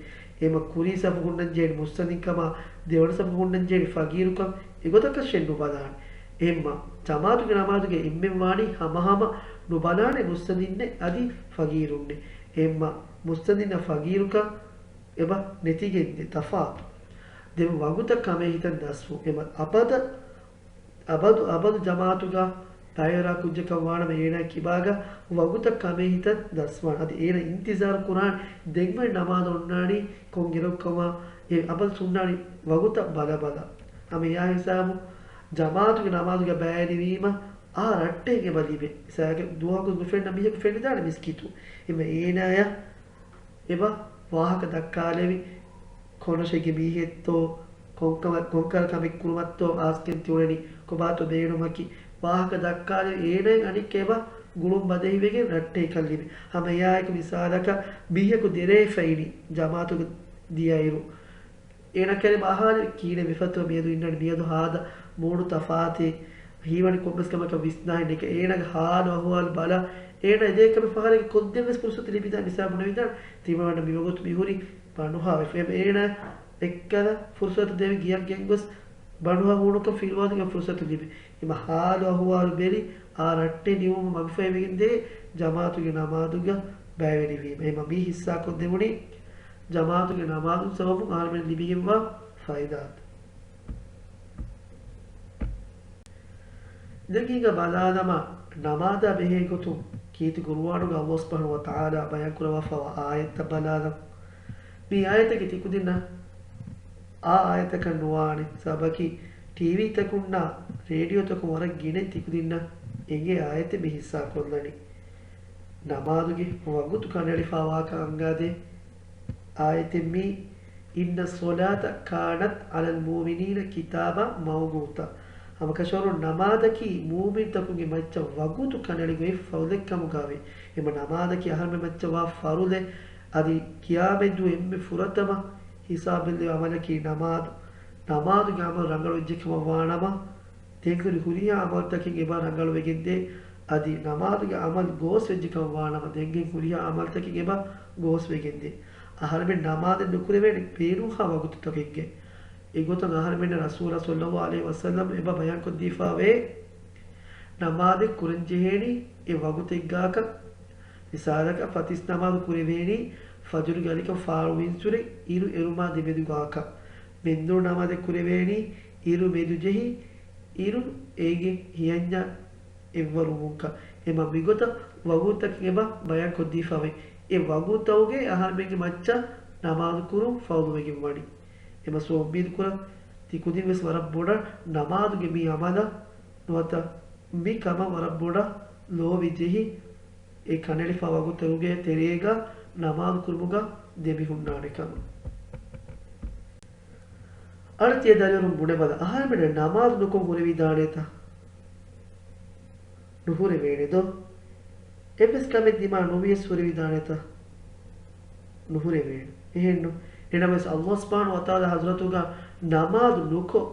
އެމަ ކުރީ ސަފު ހުންނަންޖެހޭނީ މުއްސަނދިންކަމާ، ދެވަނަ ސަފު ހުންނަންޖެހޭނީ ފަގީރުކަން އެގޮތަކަށެއް ނުބަލާނެ. އެހެންމަ ޖަމާޢަތުގެ ނަމާދުގަ އެންމެން ވާނީ ހަމަހަމަ ނުބަލާނެ މުއްސަނދިންނެއް އަދި ފަގީރުންނެއް. އެމަ މުސްތަދިންނަށް ފަގީރުކަން އެބަ ނެތިގެންދޭ. ތަފާތު. ދެން ވަގުތަށް ކަމޭހިތަން ދަސްވުން. އެމަ އަބަދަށް އަބަދު އަބަދު ޖަމާޢަތުގަ ބައިވެރި ކުއްޖަކަށް ވާނަމަ އޭނާ ކިބާގަ ވަގުތަށް ކަމޭހިތައް ދަސްވާނެ. އަދި އޭނާ އިންތިޒާރު ކުރާނެ ދެންވެ ނަމާދު އޮންނާނީ ކޮން އިރަކުކަމަށް. އެ އަބަދު ހުންނާނީ ވަގުތަށް ބަލަބަލަ. ހަމަ އެއާ ހިސާބު ޖަމާޢަތުގެ ނަމާދުގަ ބައިވެރިވީމަ އާ ރައްޓެހިން އެބަ ލިބޭ. މިސާލަކަށް ދުވަހަކު ނުފެންނަ މީހަކު ފެނިދާނެ މިސްކިތު. އެމަ އޭނާޔަށް އެބަ ވާހަކަ ދައްކާލެވި، ކޮން ރަށެއްގެ މީހެއްތޯ، ކޮންކަމަ-، ކޮންކަހަލަ ކަމެއް ކުރުމަށްތޯ އާސްގެން ތިއުޅެނީ، ކޮބާތޯ ބޭނުމަކީ، ވާހަކަ ދައްކާލެވި، އޭނާއިން އަނެއްކާ އެބަ ގުޅުން ބަދެހިވެގެން ރައްޓެހިކަން ލިބޭ. ހަމަ އެއާއެކު މިސާލަކަށް މީހަކު ދެރައެއް ފެނި ޖަމާޢަތުގަ ދިޔައިރު، އޭނާ ކަލޭ އަހާލެވި ކީނެ މިފަތުރ މިއަދު އިންނަނީ، މިއަދު ހާދަ މޫޑު ތަފާތޭ، ހީވަނީ ކޮންމެސް ކަމަކަށް ވިސްނާހެން ނެކަ އޭނާގެ ހާލު އަހުވާލު ބަލާ، އޭނާ އެދޭ ކަމެއް ފަހަރެއްގެ ކޮށްދޭން ވެސް ފުރުސަތު ލިބިދާނެ. މިސާލު ބުނެވިދާނެ، ތިމަންނަ މިވަގުތު މިހުރީ ބަނޑުހާވެފަ. އެމަ އޭނާ އެއްކަލަ ފުރުސަތު ދެވި ގެޔަށް ގެންގޮސް ބަނޑުހާ ހޫނުކަން ފިލުވާދިން ފުރުސަތު ލިބޭ. އެމަ ހާލު އަހުވާލު ބެލި އާ ރައްޓެ ނިމުމަށް މަގުފަހިވެގެންދޭ ޖަމާޢަތުގެ ނަމާދުގަ ބައިވެރިވީމަ. އެމަ މީ ހިއްސާކޮށްދެވުނީ ޖަމާޢަތުގެ ނަމާދު ސަބަބުން އަހަރުމެން ލިބިގެންވާ ފައިދާތައް. ދެން ހިނގާ ބަލާލަމާ، ނަމާދާ ބެހޭ ގޮތުން ކީރިތި ޤުރުއާނުގަ ﷲ ސުބްޙާނަހޫ ވަތަޢާލާ ބަޔާންކުރައްވާފައިވާ އާޔަތްތައް ބަލާލަން. މި އާޔަތަކީ ތިކުދިންނަށް އާ އާޔަތަކަށް ނުވާނެ. ސަބަބަކީ ޓީވީތަކުންނާ ރޭޑިއޯތަކުން ވަރަށް ގިނައިން ތިކުދިންނަށް އެނގޭ އާޔަތެއް މި ހިއްސާކޮށްލަނީ. ނަމާދުގެ ވަގުތު ކަނޑައެޅިފައިވާކަން އަންގާދޭ އާޔަތެއް މީ، "إن الصلاة كانت على المؤمنين كتابا موقوتا." ހަމަކަށަވަރުން ނަމާދަކީ މުއުމިންތަކުންގެ މައްޗަށް ވަގުތު ކަނޑައެޅިގޮތް ފަރުޟެއްކަމުގަވޭ. އެމަ ނަމާދަކީ އަހަރުމެން މައްޗަށް ވާ ފަރުޟެއް. އަދި ޤިޔާމަތްދުވަހު އެންމެ ފުރަތަމަ ހިސާބެއްލެވޭ ޢަމަލަކީ ނަމާދު. ނަމާދުގެ ޢަމަލު ރަނގަޅުވެއްޖެ ކަމަށް ވާނަމަ، ދެން ހުރި ހުރިހާ ޢަމަލުތަކެއް އެބަ ރަނގަޅުވެގެންދޭ. އަދި ނަމާދުގެ ޢަމަލު ގޯސްވެއްޖެ ކަމަށް ވާނަމަ، ދެން ހުރިހާ ޢަމަލުތަކެއް އެބަ ގޯސްވެގެންދޭ. އަހަރުމެން ނަމާދެއް ނުކުރެވޭނެ ބޭނުންހާ ވަގުތުތަކެއްގައި. އެގޮތަށް އަހަރުމެންނަށް ރަސޫލާ ޞައްލައްލާހު ޢަލައިހި ވަސައްލަމް އެބަ ބަޔާންކޮށްދީފައިވޭ، ނަމާދެއް ކުރަންޖެހޭނީ އެ ވަގުތެއްގާކަށް. މިސާލަކަށް، ފަތިސް ނަމާދު ކުރެވޭނީ ފަޖުރުގެ އަލިކަން ފާޅުވުންސުރެ އިރު އެރުމާ ދެމެދުގާކަށް. މެންދުރު ނަމާދެއް ކުރެވޭނީ އިރު މެދުޖެހި އިރު އޭގެ ހިޔަންޏާ އެއްވަރުވުންކަން. އެމަ މިގޮތަށް ވަގުތުތަކެއް އެބަ ބަޔާންކޮށްދީފައިވޭ. އެ ވަގުތުތަކުގެ އަހަރުމެންގެ މައްޗަށް ނަމާދު ކުރުން ފަރުޟުވެގެން ވަނީ. އެމަ ސޯ އުއްމީދު ކުރަން ތި ކުދިން ވެސް ވަރަށް ބޮޑަށް ނަމާދުގެ މި ޢަމަލަށް ނުވަތަ މި ކަމަށް ވަރަށް ބޮޑަށް ލޯބި ޖެހި، އެ ކަނޑައެޅިފާ ވަގުތުގެ ތެރޭގަ ނަމާދު ކުރުމުގަ ދެމިހުންނާނެ ކަމަށް. އަޅު ތިޔަ ދަރިވަރުން ބުނެބަލަ، އަހަރުމެން ނަމާދު ނުކޮށް ހުރެވިދާނޭތަ؟ ނުހުރެވޭނެ ދޯ؟ އެއްވެސް ކަމެއް ދިމާ ނުވިޔަސް ހުރެވިދާނޭތަ؟ ނުހުރެވޭނެ. އެހެންނު؟ އެނަމަވެސް ﷲ ސުބްޙާނަހޫ ވަތަޢާލާ ޙަޟްރަތުގަ ނަމާދު ނުކޮށް،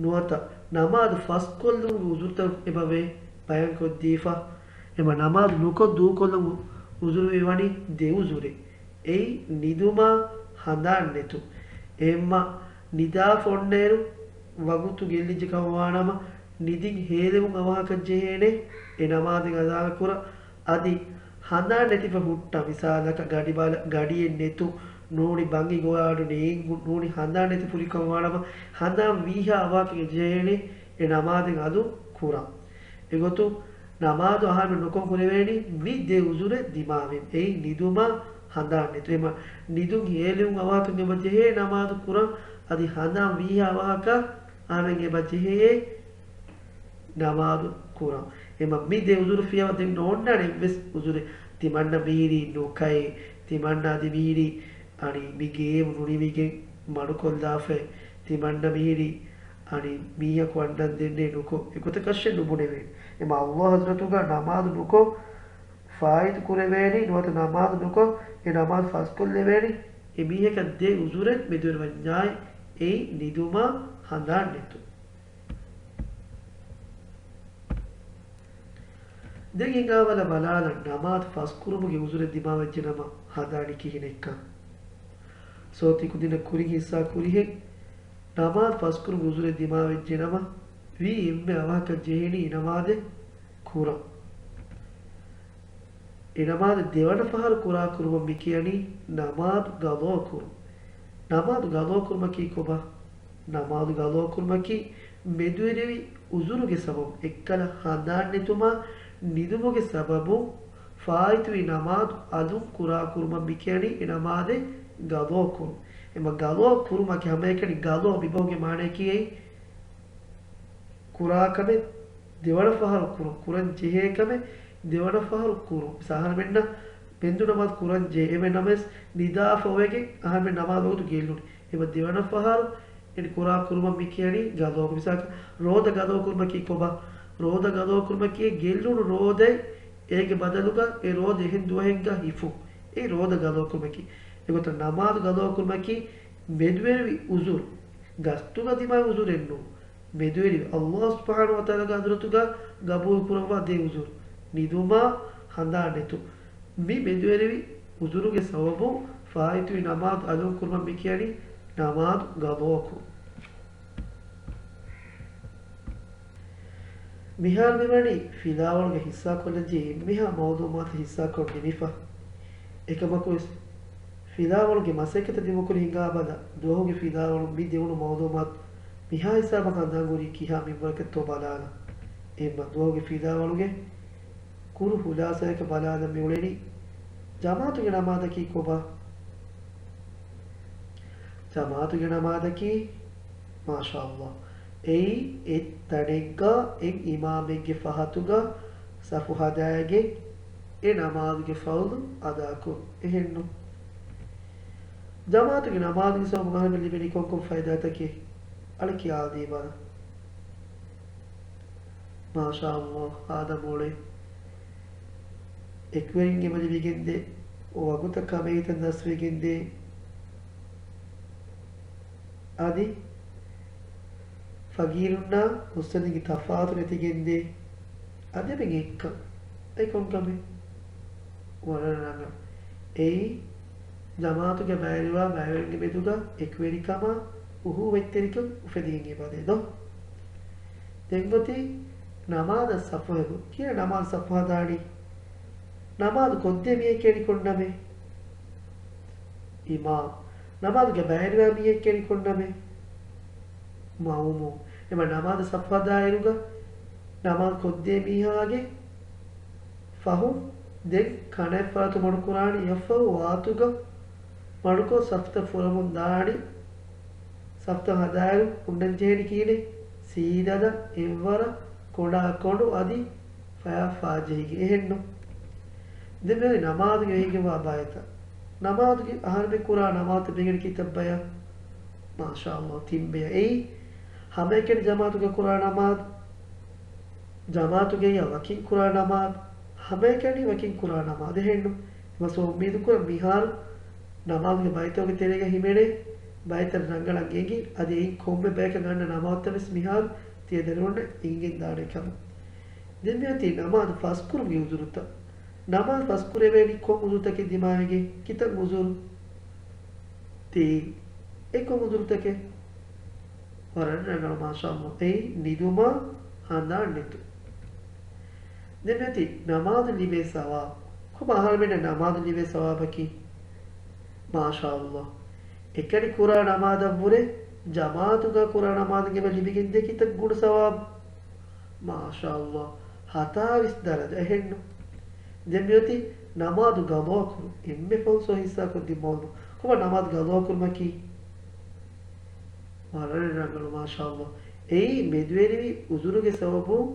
ނުވަތަ ނަމާދު ފަސްކޮށްލުމުގެ ޢުޛުރުތައް އެބަ ވޭ ބަޔާންކޮށްދީފަ. އެމަ ނަމާދު ނުކޮށް ދޫކޮށްލުމުގެ ޢުޛުރުވެވަނީ ދެ ޢުޛުރެއް. އެއީ ނިދުމާ ހަނދާން ނެތުން. އެހެންމަ ނިދާފަ އޮންނައިރު ވަގުތު ގެއްލިއްޖެ ކަމަށް ވާނަމަ، ނިދިން ހޭލެވުން އަވަހަކަށް ޖެހޭނެ އެ ނަމާދެއް އަދާކުރަން. އަދި ހަނދާން ނެތިފަ ހުއްޓަ، މިސާލަކަށް ގަޑިބަލަ-، ގަޑިއެއް ނެތުން، ނޫނީ ބަނގި ގޮވާ އަޑު ނޭނގުން، ނޫނީ ހަނދާން ނެތި ފުރިކަމަށް ވާނަމަ، ހަނދާން ވީހާ އަވަހަކަށް ޖެހޭނެ އެ ނަމާދެއް އަދު ކުރަން. އެގޮތުން ނަމާދު އަހަރުމެން ނުކޮށް ހުރެވޭނީ މި ދެ ޢުޛުރެއް ދިމާވެ. އެއީ ނިދުމާ ހަނދާން ނެތުން. އެމަ ނިދުން ހޭލެވުން އަވަހަކަށް އެބަ ޖެހޭ ނަމާދު ކުރަން، އަދި ހަނދާން ވީހާ އަވަހަކަށް އަހަރެން އެބަ ޖެހޭ ނަމާދު ކުރަން. އެމަ މި ދެ ޢުޛުރު ފިޔަވާ ދެން ނޯންނާނެ އެއްވެސް ޢުޛުރެއް. ތިމަންނަ މިހިރީ ނުކައެ، ތިމަންނަ އަދި މިހިރީ އަނި މި ގޭމު ނުނިމިގެން މަޑުކޮށްލާފައި، ތިމަންނަ މިހިރީ އަނި މީހަކު އަންނަން ދެންނެވި ނުކޮށް، އެގޮތަކަށެއް ނުބުނެވޭނެ. އެމަ ﷲ ޙަޟްރަތުގަ ނަމާދު ނުކޮށް ފާއިތު ކުރެވޭނީ، ނުވަތަ ނަމާދު ނުކޮށް އެ ނަމާދު ފަސްކޮށްލެވޭނީ އެ މީހަކަށް ދެ ޢުޛުރެއް މެދުވެރިވަންޏާއި، އެއީ ނިދުމާ ހަނދާން ނެތުން. ދެން ހިނގާބަލަ ބަލާލަން، ނަމާދު ފަސްކުރުމުގެ ޢުޛުރެއް ދިމާވެއްޖެނަމަ ހަދާނީ ކިހިނެއްކަން. ސޯ ތި ކުދިންނަށް ކުރިން ހިއްސާ ކުރިހެން، ނަމާދު ފަސްކުރުމުގެ ޢުޛުރެއް ދިމާވެއްޖެނަމަ، ވީ އެންމެ އަވަހަކަށް ޖެހޭނީ އެ ނަމާދެއް ކުރަން. އެ ނަމާދު ދެވަނަ ފަހަރު ކުރާ ކުރުމަށް މި ކިޔަނީ ނަމާދު ގަޟާ ކުރުން. ނަމާދު ގަޟާ ކުރުމަކީ ކޮބާ؟ ނަމާދު ގަޟާ ކުރުމަކީ މެދުވެރިވި އުޒުރުގެ ސަބަބުން، އެއްކަލަ ހަނދާން ނެތުމާ ނިދުމުގެ ސަބަބުން ފާއިތުވި ނަމާދު އަލުން ކުރާ ކުރުމަށް މި ކިޔަނީ އެ ނަމާދެއް ގަޟާ ކުރުން. އެމަ ގަޟާ ކުރުމަކީ ހަމައެކަނި ގަޟާ މި ބަހުގެ މާނަޔަކީ އެއީ ކުރާ ކަމެއް ދެވަނަ ފަހަރު ކުރުން، ކުރަން ޖެހޭ ކަމެއް ދެވަނަ ފަހަރު ކުރުން. މިސާލަކަށް އަހަރެމެންނަށް ބިންދު ނަމާދު ކުރަން ޖެހޭ، އެހެން ނަމަވެސް ނިދާފަ އޮވެގެން އަހަރެމެން ނަމާދު ވަގުތު ގެއްލުނު. އެމަ ދެވަނަ ފަހަރު އެން ކުރާ ކުރުމަށް މި ކިޔަނީ ގަޟާ ކުރުން. މިސާލަކަށް ރޯދަ ގަޟާ ކުރުމަކީ ކޮބާ؟ ރޯދަ ގަޟާ ކުރުމަކީ ގެއްލުނު ރޯދައެއް އޭގެ ބަދަލުގަ އެ ރޯދަ އެހެން ދުވަހެއްގަ ހިފުން. އެއީ ރޯދަ ގަޟާ ކުރުމަކީ. އެގޮތަށް ނަމާދު ގަޟާ ކުރުމަކީ މެދުވެރިވި އުޒުރު. ގަސްތުގަ ދިމާވި އުޒުރެއް ނޫން. މެދުވެރި ﷲ ސުބްޙާނަހޫ ވަތަޢާލާގެ ޙަޟްރަތުގަ ގަބޫލު ކުރައްވާ ދޭ އުޒުރު. ނިދުމާ ހަނދާން ނެތުން. މި މެދުވެރިވި އުޒުރުގެ ސަބަބުން ފާއިތުވި ނަމާދު އަލުން ކުރުމަށް މި ކިޔަނީ ނަމާދު ގަޟާ ކުރުން. މިހާރު މިވަނީ ފިލާވަޅުގެ ހިއްސާކޮށްލަން ޖެހި އެންމެހާ މައުލޫމާތު ހިއްސާކޮށް ނިމިފަ. އެކަމަކުވެސް ފިލާވަޅުގެ މަސައްކަތަށް ދިމުކުރި ހިނގާބަލަ، ދުވަހުގެ ފިލާވަޅުން މި ދެވުނު މައުލޫމާތު މިހާ ހިސާބަށް ހަނދާން ހުރީ ކިހާ މިންވަރަކަށްތޯ ބަލާލަން. އެހެންމަ ދުވަހުގެ ފިލާވަޅުގެ ކުރު ހުލާސާއަކަށް ބަލާލަން މިއުޅެނީ، ޖަމާޢަތުގެ ނަމާދަކީ ކޮބާ؟ ޖަމާޢަތުގެ ނަމާދަކީ، މާޝާﷲ، އެއީ އެއް ތަނެއްގަ އެއް އިމާމެއްގެ ފަހަތުގަ ސަފު ހަދާގެން އެ ނަމާދުގެ ފަރުޟު އަދާކުރުން. އެހެންނު؟ ޖަމާޢަތުގެ ނަމާދުގެ ސަބަބުން އަހަރެމެން ލިބެނީ ކޮންކޮން ފައިދާތަކެއް؟ އަޅެ ކިޔާދީބަލަ. މާޝާﷲ، އާދަމު އުޅޭ. އެކުވެރިން އެބަލިވިގެންދޭ، ވަގުތަށް ކަމެއް ހިތަށް ދަސްވެގެންދޭ. އަދި ފަގީރުންނާ މުއްސަނދިންގެ ތަފާތު ނެތިގެންދޭ. އަދި އެބަ އެއްކަން. އެ ކޮން ކަމެއް؟ ވަރަށް ރަނގަޅު. އެއީ، ޖަމާޢަތުގަ ބައިވެރިވާ ބައިވެރިންގެ މެދުގަ އެކުވެރިކަމާ އުހޫވެތްތެރިކަން އުފެދިގެން އެބަދޭ ދޯ. ދެން އޮތީ ނަމާދަށް ސަފު ހެދުން. ކިހިނެއް ނަމާދަށް ސަފު ހަދާނީ؟ ނަމާދު ކޮށްދޭ މީހެއް ކިޔަނީ ކޮން ނަމެއް؟ އިމާމް. ނަމާދުގަ ބައިވެރިވާ މީހެއް ކިޔަނީ ކޮން ނަމެއް؟ މައުމޫމް. އެމަ ނަމާދަށް ސަފު ހަދާއިރުގަ ނަމާދު ކޮށްދޭ މީހާގެ ފަހުން ދެން ކަނަތް ފަރާތު މަޑުކުރާނީ. އެއަށްފަހު ވާތުގަ މަޑުކޮށް ސަފުތައް ފުރަމުން ދާނީ. ސަފުތައް ހަދާއިރު ހުންނަން ޖެހޭނީ ކިހިނެއް؟ ސީދަލަށް އެއްވަރަށް ކޮނޑާ ކޮނޑު އަދި ފަޔާ ފާޖެހިގެން. އެހެންނު؟ ދެން މިއޮތީ ނަމާދުގެ ވެހިގެންވާ ބައިތައް. ނަމާދުގެ އަހަރެމެން ކުރާ ނަމާދު ބެނގެން ކިތައް ބަޔަށް؟ މާޝާﷲ، ތިން ބެޔަށް. އެއީ، ހަމައެކަނި ޖަމާޢަތުގަ ކުރާ ނަމާދު، ޖަމާޢަތުގައި ވަކިން ކުރާ ނަމާދު، ހަމައެކަނި ވަކިން ކުރާ ނަމާދު. އެހެންނު؟ މަސް އުއްމީދު ކުރަން މިހާރު ނަމާދުގެ ބައިތަކުގެ ތެރޭގަ ހިމެނޭ ބައިތައް ރަނގަޅަށް އެނގި، އަދި އެއިން ކޮންމެ ބަޔަކަށް އަންނަ ނަމާދުތައް ވެސް މިހާރު ތިޔަ ދަރިވަރުންނަށް އެނގިގެން ދާނެ ކަމަށް. ދެން މިއޮތީ ނަމާދު ފަސްކުރުމުގެ އުޒުރުތައް. ނަމާދު ފަސްކުރެވޭނީ ކޮން އުޒުރުތަކެއް ދިމާވެގެން؟ ކިތައް އުޒުރު؟ ތިން. އެ ކޮން އުޒުރުތަކެއް؟ ވަރަށް ރަނގަޅު، މާޝާﷲ. އެއީ ނިދުމާ ހަނދާން ނެތުން. ދެން މިއޮތީ ނަމާދު ލިބޭ ސަވާބު. ކޮބާ އަހަރެމެންނަށް ނަމާދު ލިބޭ ސަވާބަކީ؟ މާޝާﷲ. އެކަނި ކުރާ ނަމާދަށްވުރެ ޖަމާޢަތުގަ ކުރާ ނަމާދުން އެބަ ލިބިގެންދޭ ކިތައް ގުނަ ސަވާބު؟ މާޝާﷲ، ހަތާވީސް ދަރަޖަ. އެހެންނު؟ ދެން މިއޮތީ ނަމާދު ގަޟާކުރުން. އެންމެ ފަހުން ސޯ ހިއްސާކޮށްދިން މައުލޫމާތު. ކޮބާ ނަމާދު ގަޟާކުރުމަކީ؟ ވަރަށް ރަނގަޅު، މާޝާﷲ. އެއީ މެދުވެރިވި އުޒުރުގެ ސަބަބުން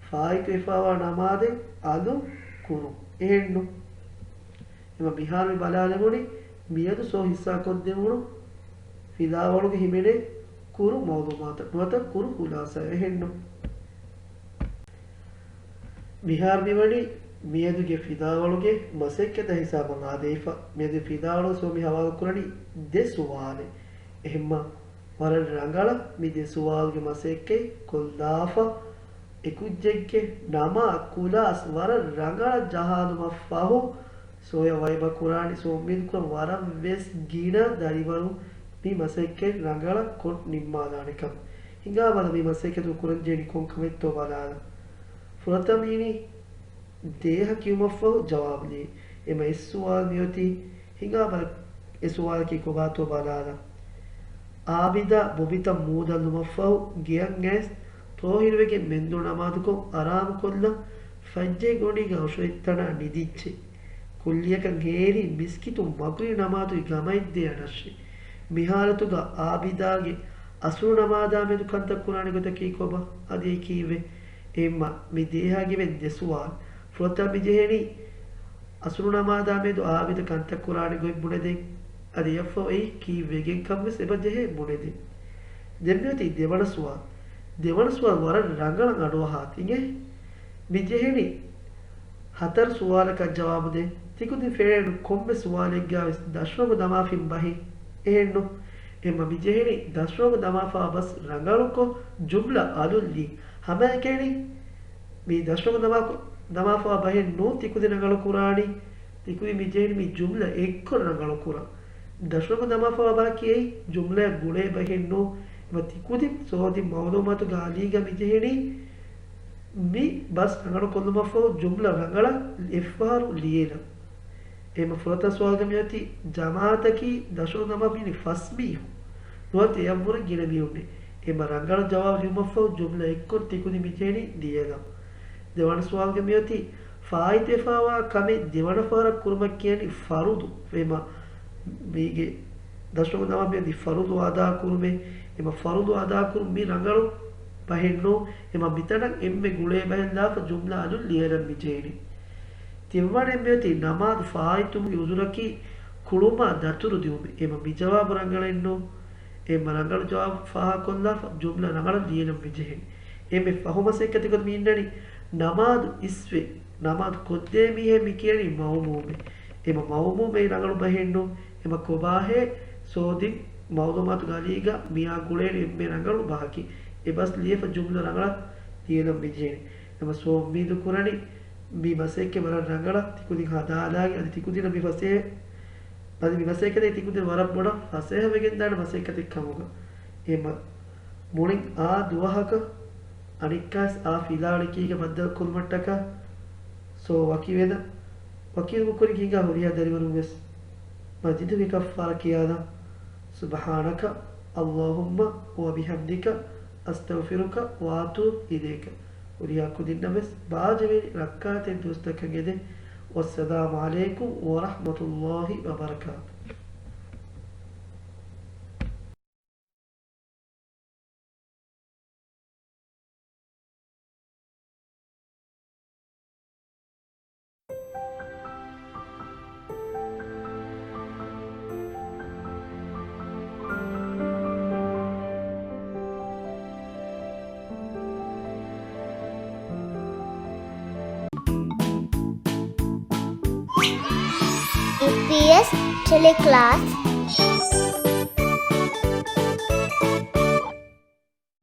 ފާއިތުވެފައިވާ ނަމާދެއް އަލުން ކުރުން. އެހެންނު؟ އެމަ މިހާރު މި ބަލާލެވުނީ މިއަދު ސޯ ހިއްސާކޮށްދެވުނު ފިލާވަޅުގަ ހިމެނޭ ކުރު މައުލޫމާތަށް ނުވަތަ ކުރު ޚުލާސާއަށް. އެހެންނު؟ މިހާރު މިވަނީ މިއަދުގެ ފިލާވަޅުގެ މަސައްކަތް ހިސާބަށް އާދެވިފަ. މިއަދު ފިލާވަޅު ސޯ މި ހަވާލު ކުރަނީ ދެ ސުވާލެއް. އެހެންމަ ވަރަށް ރަނގަޅަށް މި ދެ ސުވާލުގެ މަސައްކަތް ކޮށްލާފަ، އެކުއްޖެއްގެ ނަމާ ކުލާސް ވަރަށް ރަނގަޅަށް ޖަހާލުމަށް ފަހު، ސޯޔަށް ވައިބަ ކުރާނީ. ސޯ އުއްމީދު ކުރަން ވަރަށް ވެސް ގިނަ ދަރިވަރު މި މަސައްކަތް ރަނގަޅަށް ކޮށް ނިންމާލާނެ ކަމަށް. ހިނގާބަލަ މި މަސައްކަތު ކުރަން ޖެހެނީ ކޮން ކަމެއްތޯ ބަލާލަން. ފުރަތަމަ އިނީ ދޭހަ ކިޔުމަށްފަހު ޖަވާބު ލިޔޭ. އެމަ އެއްސުވާލު މިއޮތީ ހިނގާ ބަލަ، އެ ސުވާލަކީ ކޮބާތޯ ބަލާލަން. އާބިދާ ބޮބިތައް މޫދަށްލުމަށްފަހު ގެއަށް އައިސް ތޯހިރުވެގެން މެންދުރު ނަމާދުކޮށް އަރާމުކޮށްލަން ފައްޖެހި ގޮނޑީގަ ހުށައެއްތަނާ ނިދިއްޖެ. ކުއްލިއަކަށް ހޭރި މިސްކިތުން މަގުރިބު ނަމާދުގެ ގަމައިން ދޭ އަނަށޭ. މި ހާލަތުގަ އާބިދާގެ އަސުރު ނަމާދާ މެދު ކަންތައް ކުރާނެ ގޮތަކީ ކޮބާ؟ އަދި އެ ކީއްވެ؟ އެހެންމަ މި ދޭހާގެ ދެ ސުވާލު. ފުރަތަމަ މި ޖެހެނީ އަސުރު ނަމާދާ މެދު އާބިދު ކަންތައް ކުރާނެ ގޮތް ބުނެދޭން. އަދި އެއަށްފަހު އެއީ ކީއްވެގެން ކަންވެސް އެބަ ޖެހޭ ބުނެދޭން. ދެން މިއޮތީ ދެވަނަ ސުވާލު. ދެވަނަ ސުވާލު ވަރަށް ރަނގަޅަށް އަޑުއަހާ ތި އިނގޭ. މި ޖެހެނީ ހަތަރު ސުވާލަކަށް ޖަވާބު ދޭން. ތިކުދިން ފެނޭނު ކޮންމެ ސުވާލެއްގަ ވެސް ދަށުރަނގު ދަމާފިން ބަހިން. އެހެންނު؟ އެހެންމަ މި ޖެހެނީ ދަށުރަނގު ދަމާފަ ބަސް ރަނގަޅުކޮށް ޖުމްލަ އަލުން ލިޔެން. ހަމައެކަނި މި ދަށުރަނގު ދަމާ، ދަމާފަ ބަހެއް ނޫން ތިކުދިން ރަނގަޅު ކުރާނީ. ތިކުދިން މި ޖެހެނީ މި ޖުމްލަ އެއްކޮށް ރަނގަޅު ކުރަން. ދަށުރަނގު ދަމާފަ ބަހަކީ އެއީ ޖުމްލައަށް ގުޅޭ ބަހެއް ނޫން. އެމަ ތިކުދިން ސޯދިން މައުލޫމާތުގެ އަލީގަ މި ޖެހެނީ މި ބަސް ރަނގަޅު ކޮށްލުމަށްފަހު ޖުމްލަ ރަނގަޅަށް އެއްފަހަރު ލިޔެލަން. އެމަ ފުރަތަމަ ސުވާލުގަ މިއޮތީ ޖަމާޢަތަކީ ދަށުރަނގު ދަމާފަ މި ފަސް މީހުން ނުވަތަ އެއަށްވުރެ ގިނަ މީހުންނޭ. އެމަ ރަނގަޅަށް ޖަވާބު ލިޔުމަށްފަހު ޖުމްލަ އެއްކޮށް ތިކުދިން މި ޖެހެނީ ލިޔެލަން. ދެވަނަ ސުވާލުގަ މިއޮތީ ފާއިތުވެފަވާ ކަމެއް ދެވަނަ ފަހަރަށް ކުރުމަށް ކިޔަނީ ފަރުޟު. އެމަ މީގެ ދަށުރަނގު ދަމާފަ މިއޮތީ ފަރުޟު އަދާކުރުމޭ. އެމަ ފަރުޟު އަދާކުރުން މި ރަނގަޅު ބަހެއް ނޫން. އެމަ މިތަނަށް އެންމެ ގުޅޭ ބަހެއް ލާފަ ޖުމްލަ އަލުން ލިޔެލަން މި ޖެހެނީ. ތިންވަނައެއް މިއޮތީ ނަމާދު ފާއިތުވުމުގެ އުޒުރަކީ ކުޅުމާ ދަތުރު ދިއުމޭ. އެމަ މި ޖަވާބު ރަނގަޅެއް ނޫން. އެމަ ރަނގަޅު ޖަވާބު ފާހަގަކޮށްލާފަ ޖުމްލަ ރަނގަޅަށް ލިޔެލަން މި ޖެހެނީ. އެންމެ ފަހު މަސައްކަތެއް މި އިންނަނީ ނަމާދު އިސްވެ، ނަމާދު ކޮށްދޭ މީހެއް މި ކިޔަނީ މައުމޫމޭ. އެމަ މައުމޫމޭ ރަނގަޅު ބަހެއް ނޫން. އެމަ ކޮބާހޭ ސޯދިން މައުލޫމާތުގެ އަލީގަ މިއާ ގުޅޭނެ އެންމެ ރަނގަޅު ބަހަކީ. އެ ބަސް ލިޔެފަ ޖުމްލަ ރަނގަޅަށް ލިޔެލަން މި ޖެހެނީ. އެމަ ސޯ އުއްމީދު ކުރަނީ މި މަސައްކަތް ވަރަށް ރަނގަޅަށް ތިކުދިން ހަދާލާގެން އަދި ތިކުދިންނަށް މި ފަސޭ، އަދި މި މަސައްކަތަށް ތިކުދިން ވަރަށް ބޮޑަށް ފަސޭހަވެގެންދާނެ މަސައްކަތެއް ކަމުގަ. އެމަ މުޅިން އާ ދުވަހަކަށް އަނެއްކާވެސް އާ ފިލާވަޅެއް ކީގަ ބައްދަލު ކުރުމަށްޓަކާ ސޯ ވަކިވެލަ، ވަކިވެލުމު ކުރިން ހިނގާ ހުރިހާ ދަރިވަރުން ވެސް މަޖިދުގެ ކައްފާރަ ކިޔާލަން. سبحانك اللهم وبحمدك أستغفرك وأتوب إليك. ހުރިހާ ކުދިންނަށް ވެސް ބާޖަވެރި ރައްކާތެރި ދުވަސްތަކަށް އެދެން. والسلام عليكم ورحمة الله وبركاته. އީޕީއެސް ޓެލެކްލާސް